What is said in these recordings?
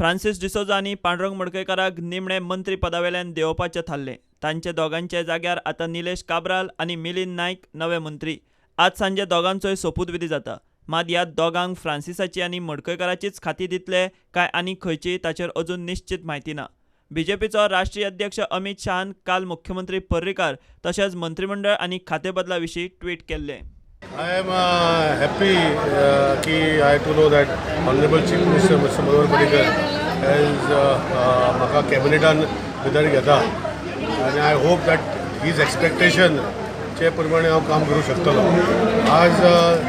Francis D'Souza आनी पांडुरंग मडकयकाराक निमणे मंत्री पदावेल्यान देंवोवपाचें थारलें. तांचे दोगांच्या जाग्यार आतां निलेश काब्राल आनी मिलिंद नायक नवे मंत्री. आज सांजे दोगांचोय सोपूतविधी जाता. मात ह्या दोगांक फ्रांसिसाची आनी मडकयकाराचीच खाती दितले काय आनी खंयची ताचेर अजून निश्चित म्हायती ना. बीजेपीचो राष्ट्रीय अध्यक्ष अमित शहान काल मुख्यमंत्री पर्रीकार तशेंच मंत्रिमंडळ आनी खाते बदला विशीं ट्वीट केल्लें. I am happy की I to know that honourable chief minister mister Manohar Parrikar has म्हाका कॅबिनेटान भितर घेता आनी I hope that his expectation चे प्रमाणे हांव काम करूं शकतलो. आज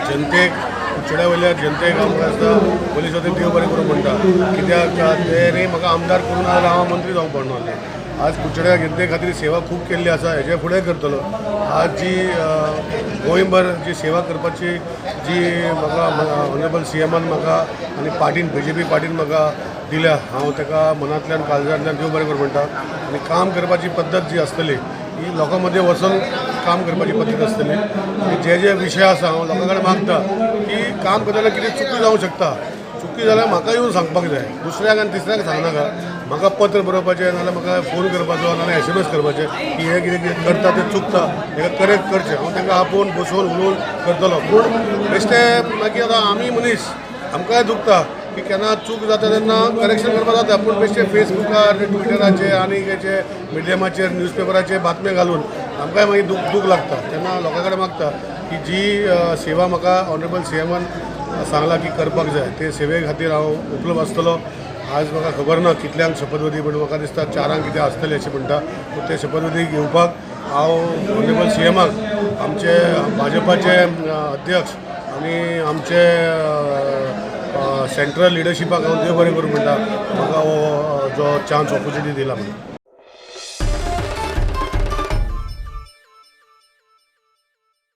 जनतेक कुडचड्या वयल्या जनतेक हांव म्हाका दिसता पयलीं सुद्दां देव बरें करूं म्हणटा, कित्याक तेणी म्हाका आमदार करूं ना जाल्यार हांव मंत्री जावंक पडना आसलें. आज कुडचड्या जनते खातीर सेवा खूब केल्ली आसा, हेजे फुडें करतलो. आज जी गोंयभर जी सेवा करपाची जी म्हाका ऑनरेबल सी एमान म्हाका आनी पार्टीन बीजेपी पार्टीन म्हाका दिल्या, हांव ताका मनांतल्यान काळजांतल्यान देव बरें करूं म्हणटा. आनी काम करपाची पद्दत जी आसतली ही लोकां मदीं वचून काम करपाची पद्दत आसतली. आनी जे जे विशय आसा हांव लोकां कडेन मागता की काम करतना कितें चुकी जावंक शकता, चुकी जाल्यार म्हाका येवन सांगपाक जाय, दुसऱ्याक आनी तिसऱ्याक सांगनाका. म्हाका पत्र बरोवपाचें नाजाल्यार म्हाका फोन करपाचो नाजाल्यार SMS करपाचें की हें कितें कितें करता तें चुकता, हेका करेक्ट करचें. हांव तांकां आपोवन बसोवन उलोवन करतलो. पूण बेश्टें मागीर आतां आमी मनीस आमकांय दुखता की केन्ना चूक जाता तेन्ना करेक्शन करपाक जाता, पूण बेश्टें फेसबुकार ट्विटराचेर आनी हेचे मिडियमाचेर न्यूजपेपराचेर बातम्यो घालून आमकांय मागीर दूख लागता. तेन्ना लोकां कडेन मागता की जी सेवा म्हाका ऑनरेबल सी एमान सांगला की करपाक जाय ते सेवे खातीर हांव उपलब्ध आसतलो. आज म्हाका खबर ना कितल्यांक शपथविधी, पूण म्हाका दिसता 4 कितें आसतलें अशें म्हणटा. पूण ते शपथविधी घेवपाक हांव ऑनरेबल सी एमाक, आमचे भाजपाचे अध्यक्ष आनी आमचे सेंट्रल लिडरशिपाक हांव देव बरें करूं म्हणटा, म्हाका हो जो चान्स ऑपॉर्च्युनिटी दिला म्हणून.